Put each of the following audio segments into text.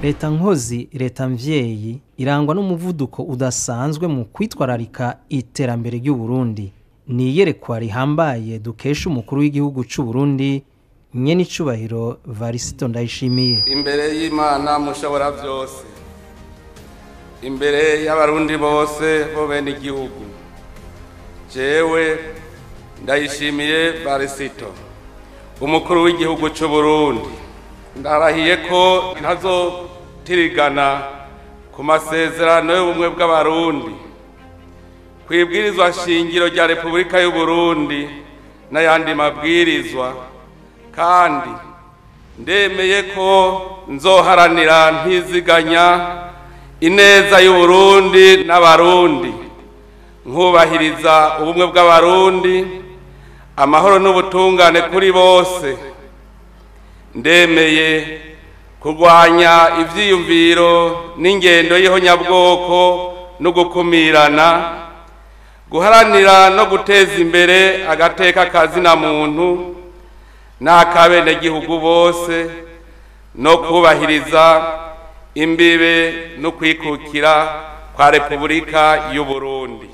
Leta nkozi, leta mvyeyi irangwa n'umuvuduko udasanzwe mu kwitwararika iterambere ry'u Burundi. Ni iyerekwa rihambaye dukesha umukuru w'igihugu c'u Burundi, nyenicubahiro Varisito Ndayishimiye. Imbere y'Imana mushobora vyose, imbere y'abarundi bose bo bene igihugu, jewe Ndayishimiye Varisito, umukuru w'igihugu c'u Burundi, ndarahiye ko ntazotirigana ku masezerano y'ubumwe bw'abarundi, kwibwirizwa shingiro rya Repubulika y'u Burundi n'ayandi mabwirizwa, kandi ndemeye ko nzoharanira ntiziganya ineza y'u Burundi n'abarundi, nkubahiriza ubumwe bw'abarundi, amahoro n'ubutungane kuri bose. Ndemeye kurwanya ivyiyumviro n'ingendo y'ihonyabwoko no gukumirana, guharanira no guteza imbere agateka kazina muntu n'akabenegihugu bose, no kubahiriza imbibe no kwikukira kwa Repubulika y'u Burundi.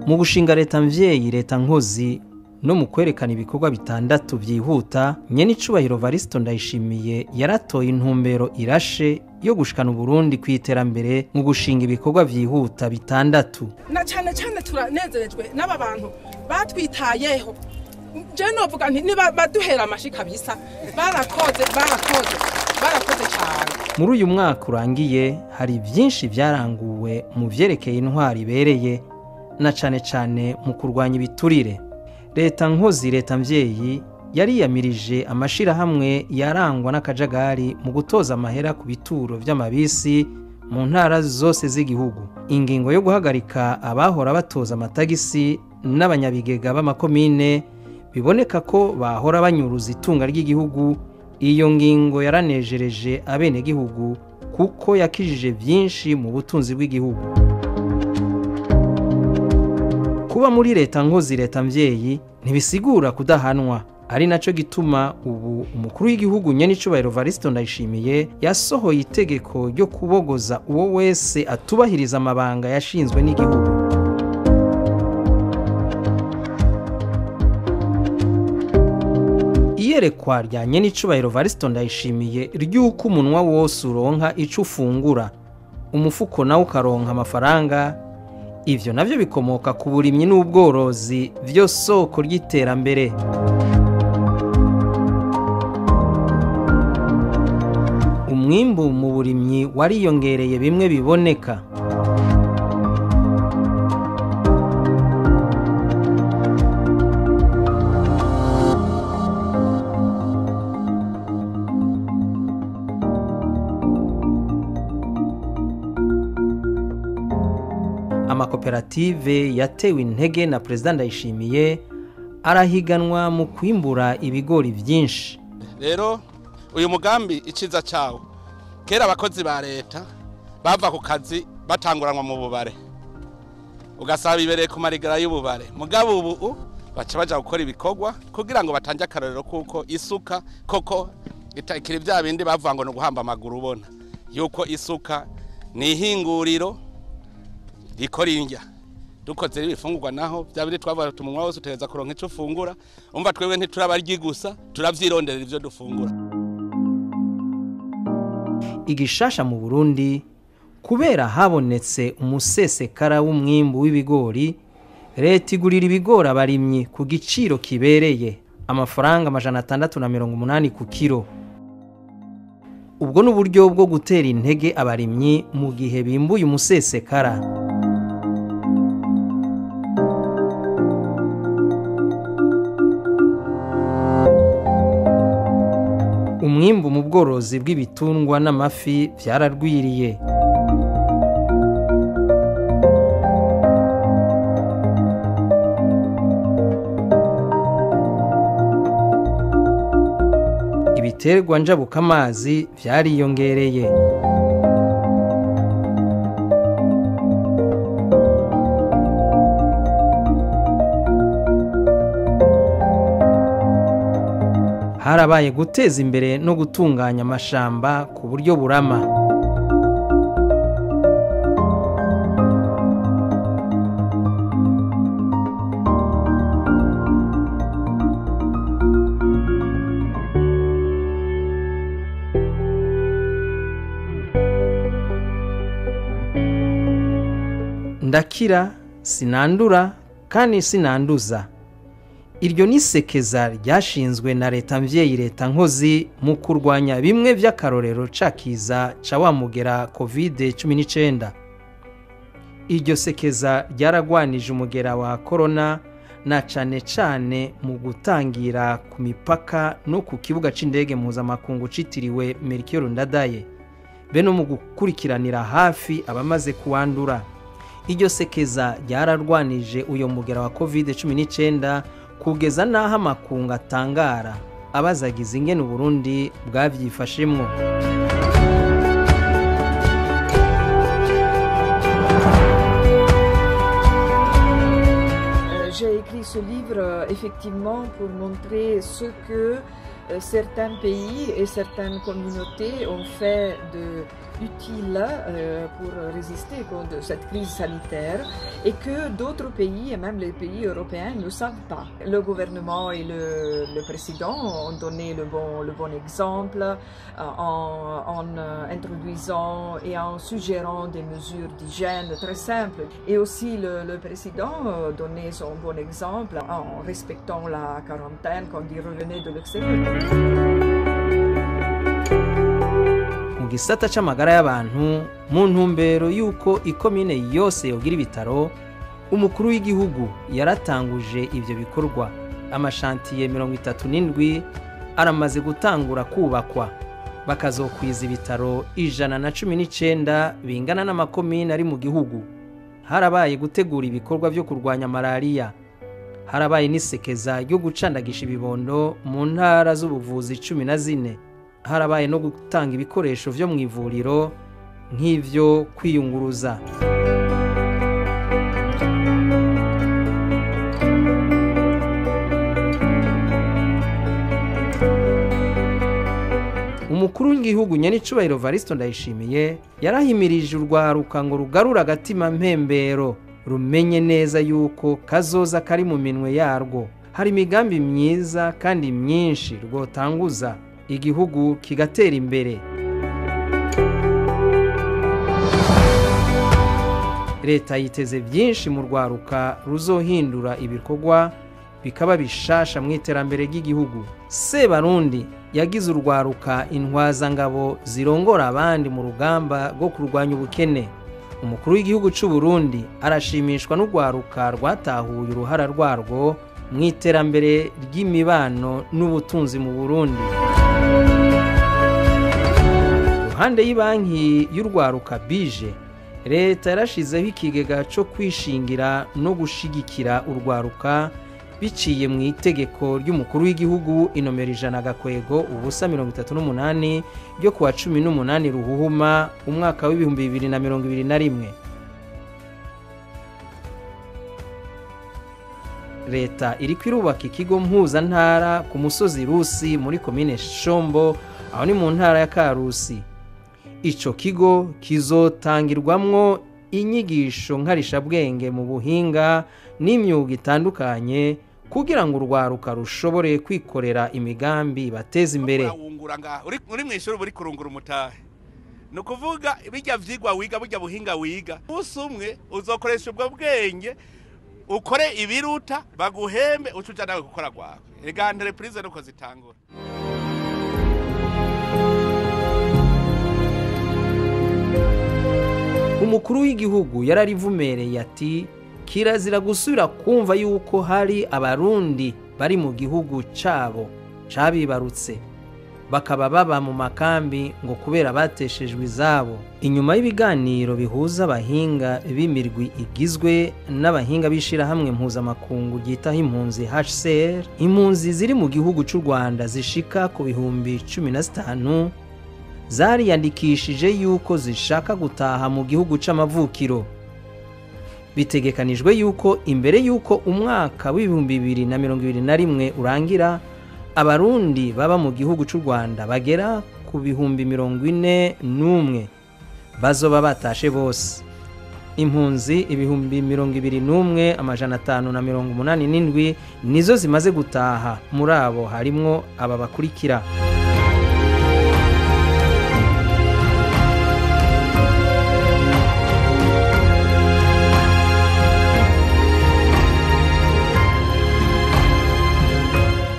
Mu gushinga leta mvyeyi, leta nkozi no mu kwerekana ibikorwa bitandatu vyihuta, nyenicubahiro Varisito Ndayishimiye yaratoye intumbero irashe yo gushikana Uburundi kw'iterambere mu gushinga ibikorwa vyihuta bitandatu. Na cane cane turanezerejwe n'aba bantu batwitayeho. Je novuga nti niba baduhera amashi kabisa, barakoze barakoze barakoze cyane. Muri uyu mwaka urangiye hari vyinshi vyaranguwe mu vyerekeye intwari ibereye, na cane cane mu kurwanya ibiturire. Leta nkozi, leta mvyeyi yariyamirije amashirahamwe yarangwa n'akajagari mu gutoza amahera ku bituro vy'amabisi mu ntara zose z'igihugu. Ingingo yo guhagarika abahora batoza amatagisi n'abanyabigega b'amakomine biboneka ko bahora banyuruza itunga ry'igihugu, iyo ngingo yaranejereje abenegihugu kuko yakijije vyinshi mu butunzi bw'igihugu. Kuba muri leta nkozi, leta mvyeyi ntibisigura kudahanwa, ari naco gituma ubu umukuru w'igihugu nyenicubahiro Varisito Ndayishimiye yasohoye itegeko ryo kubogoza uwo wese atubahiriza amabanga yashinzwe n'igihugu. Iyerekwa rya nyenicubahiro Varisito Ndayishimiye ry'uko umunwa wose uronka ico ufungura, umufuko nawo ukaronka amafaranga, ivyo navyo bikomoka ku burimyi n'ubworozi, vyo soko ry'iterambere. Umwimbu mu burimyi wariyongereye bimwe biboneka. Amakoperative yatewe intege na Perezida Ndayishimiye arahiganwa mu kwimbura ibigori vyinshi. Rero uyu mugambi iciza cawo, kera abakozi ba leta bava ku kazi batanguranwa mu bubare, ugasaba bibereye ku marigara y'ububare. Mugabo ubu baca baja gukora ibikorwa kugira ngo batange akarorero, kuko isuka koko itakiri vya bindi bavuga ngo no guhamba amaguru. Ubona yuko isuka ni ihinguriro rikora indya, dukoze ibifungurwa naho bya bindi twavuga tumunwa wose utereza kuronka ico ufungura. Umva twebwe ntiturabaryi gusa, turavyironderera ivyo dufungura. Igishasha mu Burundi, kubera habonetse umusesekara w'umwimbu w'ibigori, leta igurira ibigori abarimyi ku giciro kibereye, amafaranga 680 ku kiro. Ubwo n'uburyo bwo gutera intege abarimyi mu gihe bimbuye umusesekara. Umwimbu mu bworozi bw'ibitungwa n'amafi vyararwiriye. Ibiterwa njabukamazi vyariyongereye. Harabaye guteza imbere no gutunganya amashamba ku buryo burama. Ndakira sinandura kandi sinanduza. Iryo ni sekeza ryashinzwe na leta mvyeyi, leta nkozi, mu kurwanya bimwe vy'akarorero cakiza ca wa mugera COVID 19. Iryo sekeza ryaragwanije umugera wa corona na cane cane mu gutangira ku mipaka no ku kibuga c'indege mpuzamakungu citiriwe Melchior Ndadaye, be no mu gukurikiranira hafi abamaze kuwandura. Iryo sekeza ryararwanije uyo mugera wa COVID 19 kugeza n'aho amakungu atangara abazagize ingene Uburundi bwavyifashemwo. J'ai écrit ce livre effectivement pour montrer ce que certains pays et certaines communautés ont fait de utile pour résister contre cette crise sanitaire et que d'autres pays, et même les pays européens, ne savent pas. Le gouvernement et le président ont donné le bon exemple en introduisant et en suggérant des mesures d'hygiène très simples. Et aussi le président donnait son bon exemple en respectant la quarantaine quand il revenait de l'extérieur. Mu gisata c'amagara y'abantu, mu ntumbero y'uko ikomine yose yogira ibitaro, umukuru w'igihugu yaratanguje ivyo bikorwa. Amashantiye 37 aramaze gutangura kubakwa, bakazokwiza ibitaro 119 bingana n'amakomine ari mu gihugu. Harabaye gutegura ibikorwa vyo kurwanya malaria. Harabaye n'isekeza ryo gucandagisha ibibondo mu ntara z'ubuvuzi 14. Harabaye no gutanga ibikoresho vyo mu ivuriro nk'ivyo kwiyunguruza. Umukuru w'igihugu Nyenicubahiro Evaristo Ndayishimiye yarahimirije urwaruka ngo rugarura agatima mpembero, rumenye neza yuko kazoza kari mu minwe yarwo. Hari imigambi myiza kandi myinshi rwotanguza igihugu kigatera imbere. Leta yiteze byinshi mu rwaruka ruzohindura ibikorwa bikaba bishasha mu iterambere ry'igihugu. Sebarundi yagize urwaruka intwazangabo zirongora abandi mu rugamba rwo kurwanya ubukene. Umukuru w'igihugu c'u Burundi arashimishwa n'urwaruka rwatahuye uruhara rwarwo mu iterambere ry'imibano n'ubutunzi mu Burundi. Ruhande y'ibanki y'urwaruka bije, leta yarashizeho ikigega co kwishingira no gushigikira urwaruka biciye mu itegeko ry'umukuru w'igihugu inomero 100-038 ryo kuwa 18 Ruhuhuma umwaka w'ibihumbi 2021. Leta iriko irubaka ikigo mpuzantara ku musozi Rusi muri komine Shombo, aho ni mu ntara ya Karusi. Ico kigo kizotangirwamwo inyigisho nkarishabwenge mu buhinga n'imyuga itandukanye kugira ngo urwaruka rushobore kwikorera imigambi bateza imbere. Uri mw'ishuri buri kurungura umutahe, ni ukuvuga bijya vyigwa wiga, bijya buhinga wiga, umunsi umwe uzokoresha ubwo bwenge ukore ibiruta baguhembe ucuja nawe gukora gwawe. Ega entreprise nuko zitangura. Umukuru w'igihugu yararivumereye ati kirazira gusubira kumva yuko hari abarundi bari mu gihugu cabo cabibarutse bakaba baba mu makambi ngo kubera bateshejwe izabo. Inyuma y'ibiganiro bihuza abahinga b'imirwi igizwe n'abahinga b'ishirahamwe mpuzamakungu ryitaho impunzi HCR, impunzi ziri mu gihugu c'u Rwanda zishika ku 15,000 zariyandikishije yuko zishaka gutaha mu gihugu c'amavukiro. Bitegekanijwe yuko imbere yuko umwaka w'ibihumbi 2021 urangira, Abarundi baba mu gihugu cy'u Rwanda bagera ku 41,000 bazoba batashe bose. Impunzi 21,587 nizo zimaze gutaha, muri abo harimwo aba bakurikira: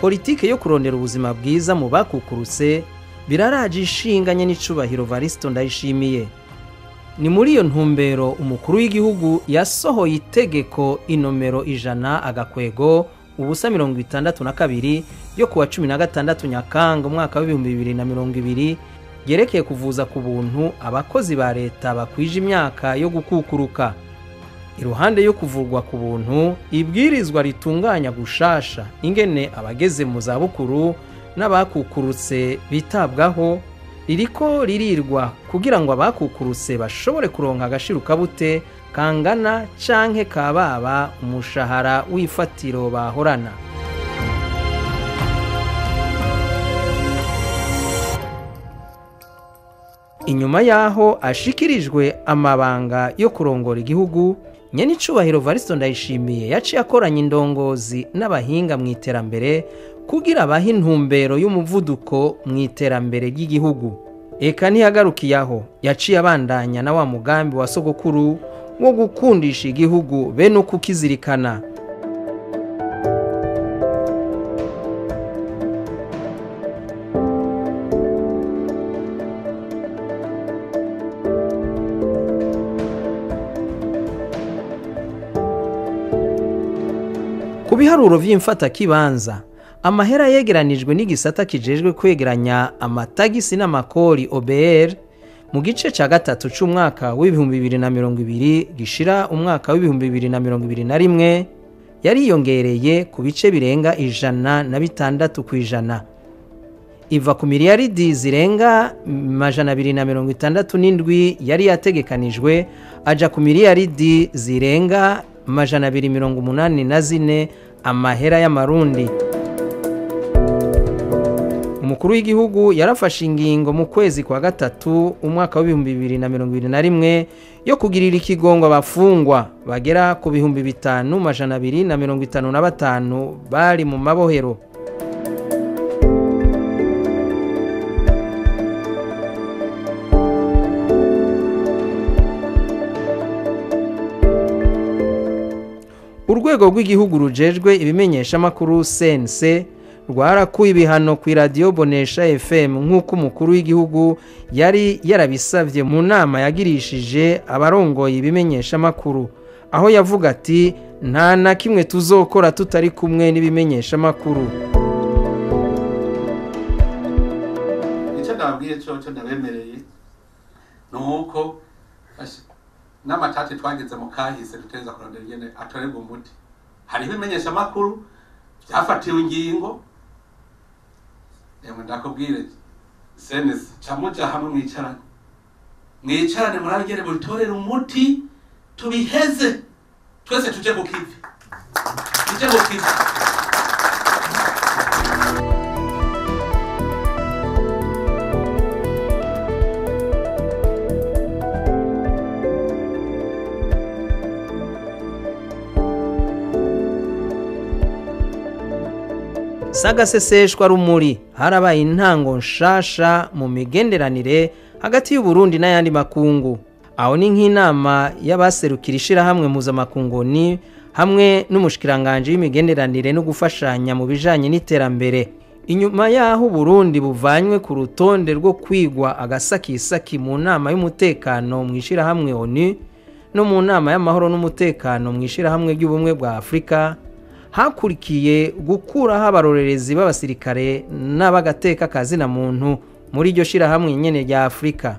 Politike yo kurondera ubuzima bwiza mu bakukurutse biraraje ishinganye n'icubahiro Varisito Ndayishimiye. Ni muri iyo ntumbero umukuru w'igihugu yasohoye itegeko inomero 100-062 yo kuwa 16 Nyakanga umwaka wa 2020 yerekeye kuvuza ku buntu abakozi ba leta bakwije imyaka yo gukukuruka. Iruhande yo kuvurwa ku buntu, ibwirizwa ritunganya gushasha ingene abageze mu zabukuru n'abakukurutse bitabwaho ririko ririrwa kugira ngo abakukurutse bashobore kuronka agashirukabute kangana canke kababa umushahara w'ifatiro bahorana. Inyuma yaho ashikirijwe amabanga yo kurongora igihugu, nyenicubahiro Varisito Ndayishimiye yaciye akoranya indongozi n'abahinga mu iterambere kugira bahe intumbero y'umuvuduko mu iterambere ry'igihugu. Eka ntiyagarukiye aho, yaciye abandanya na wa mugambi wa sogokuru wo gukundisha igihugu be no kukizirikana. Ku biharuro vy'imfatakibanza, amahera yegeranijwe n'igisata kijejwe kwegeranya amatagisi n'amakori OBR mu gice ca gatatu c'umwaka w'2020 gishira umwaka w'2021 yariyongereye ku bice birenga 106%, iva ku miliyaridi zirenga 267 yari yategekanijwe aja ku miliyaridi zirenga 284 amahera y'amarundi. Umukuru w'igihugu yarafashe ingingo mu kwezi kwa gatatu umwaka wa 2021 yo kugirira ikigongo abafungwa bagera ku 5255 bari mu mabohero. Urwego rw'igihugu rujejwe ibimenyesha makuru CNC rwarakuye ibihano ku radio Bonesha FM nk'uko umukuru w'igihugu yari yarabisavye mu nama yagirishije abarongoye ibimenyesha makuru, aho yavuga ati nta na kimwe tuzokora tutari kumwe n'ibimenyesha makuru. Icyo ndababwiye cyo ndabemereye nuko n'amatate twageze mu kahise duteza kurondera ingene atorerwa umuti. Hariho ibimenyesha makuru byafatiwe ingingo. Emwe ndakubwire senesi camuja hamwe mwicarane mwicarane murabigere mubitorere umuti tubiheze twese tuje ku kivi, tuje ku kivi. Sagaseseshwa rumuri harabaye intango nshasha mu migenderanire hagati y'u Burundi n'ayandi makungu. Aho ni nk'inama y'abaserukira ishirahamwe mpuzamakungu ni hamwe n'umushikiranganje w'imigenderanire no gufashanya mu bijanye n'iterambere. Inyuma yaho Burundi buvanywe ku rutonde rwo kwigwa agasakisaki mu nama y'umutekano mu ishirahamwe ONU no mu nama y'amahoro n'umutekano mu ishirahamwe ry'ubumwe bwa Afrika, hakurikiye gukuraho abarorerezi b'abasirikare n'abagateka kazina muntu muri iryo shirahamwe nyene rya Afrika.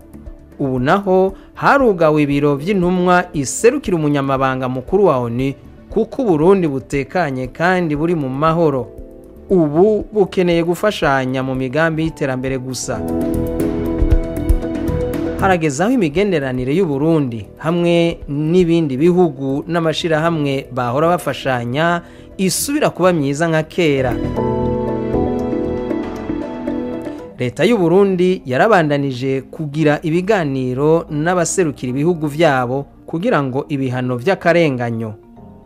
Ubu naho harugawe ibiro vy'intumwa iserukira umunyamabanga mukuru wa ONU kuko Burundi butekanye kandi buri mu mahoro. Ubu bukeneye gufashanya mu migambi y'iterambere gusa. Haragezaho imigenderanire y'u Burundi hamwe n'ibindi bihugu n'amashirahamwe bahora bafashanya isubira kuba myiza nka kera. Leta y'u Burundi yarabandanije kugira ibiganiro n'abaserukira ibihugu vyabo kugira ngo ibihano vy'akarenganyo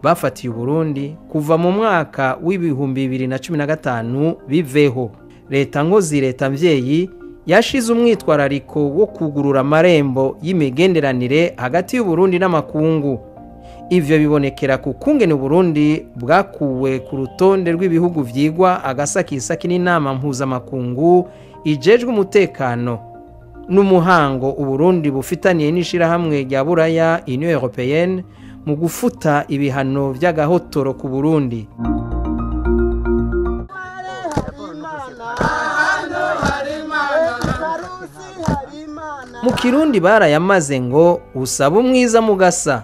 bafatiye Burundi kuva mu mwaka w'2015 biveho. Leta nkozi leta mvyeyi yashize umwitwarariko wo kugurura amarembo y'imigenderanire hagati y'u Burundi n'amakungu. Ivyo bibonekera ku kungene Burundi bwakuwe ku rutonde rw'ibihugu vyigwa agasakisaki n'inama mpuzamakungu ijejwe umutekano n'umuhango Uburundi bufitaniye n'ishirahamwe rya Buraya Union Européenne mu gufuta ibihano vy'agahotoro ku Burundi. Mu Kirundi barayamaze ngo usaba umwiza mugasa.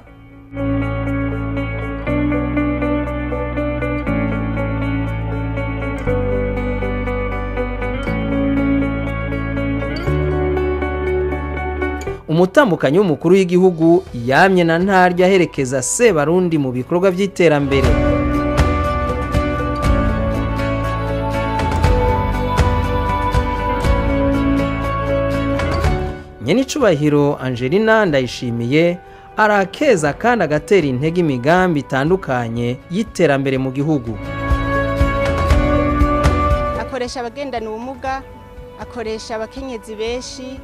Umutambukanyi w'umukuru w'igihugu yamye na ntarya aherekeza Sebarundi mu bikorwa by'iterambere. Nyenicubahiro Angelina Ndayishimiye arakeza kandi agatera intege imigambi itandukanye y'iterambere mu gihugu. Akoresha abagendana ubumuga, akoresha abakenyezi benshi.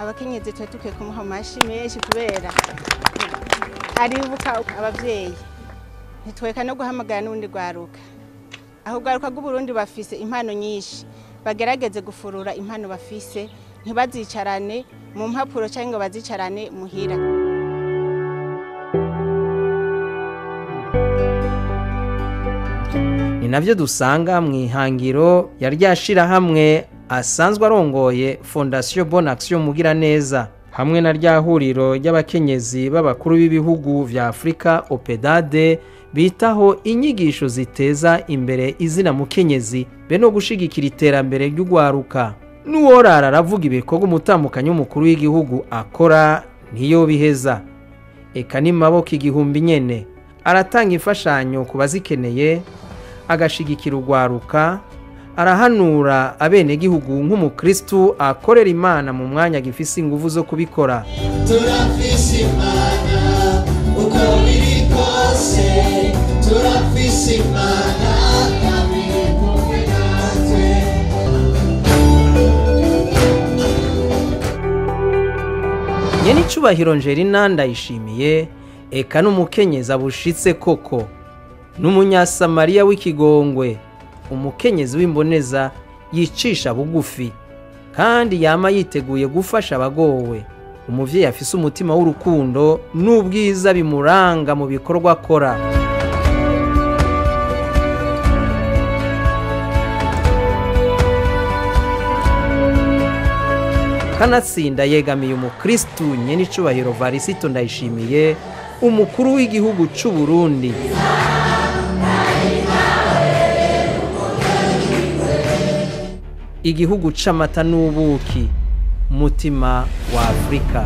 Abakenyezi twe tukwiye kumuha amashi menshi kubera aribuka abavyeyi, ntitweka no guhamagara n'urundi rwaruka. Aho rwaruka rw'Uburundi bafise impano nyinshi, bagerageze gufurura impano bafise, ntibazicarane mu mpapuro canke ngo bazicarane muhira. Ni navyo dusanga mu ihangiro ya rya shirahamwe asanzwe arongoye Fondation Bonne Action Mugiraneza hamwe na rya huriro ry'abakenyezi b'abakuru b'ibihugu vya Afrika OPEDADE bitaho inyigisho ziteza imbere izina mukenyezi be no gushigikira iterambere ry'ugwaruka. N'uworara aravuga ibikorwa umutambukanyi w'umukuru w'igihugu akora ntiyo biheza. Eka ni maboko igihumbi nyene aratanga imfashanyo ku bazikeneye, agashigikira ugwaruka, arahanura abenegihugu nk'umukristu akorera Imana mu mwanya gifise inguvu zo kubikora. Turafise Imana uko biri kose, turafise Imana kandi kumwe natwe. Nyenicubahiro Angelina Ndayishimiye eka n'umukenyezi abushitse koko, n'umunyasamariya w'ikigongwe, umukenyezi w'imboneza yicisha bugufi kandi yama yiteguye gufasha abagowe, umuvyeyi afise umutima w'urukundo n'ubwiza bimuranga mu bikorwa akora. Kanatsinda yegamiye umukristu Nyenicubahiro Varisito Ndayishimiye, umukuru w'igihugu c'u Burundi. Igihugu c'amata n'ubuki, mutima wa Afrika.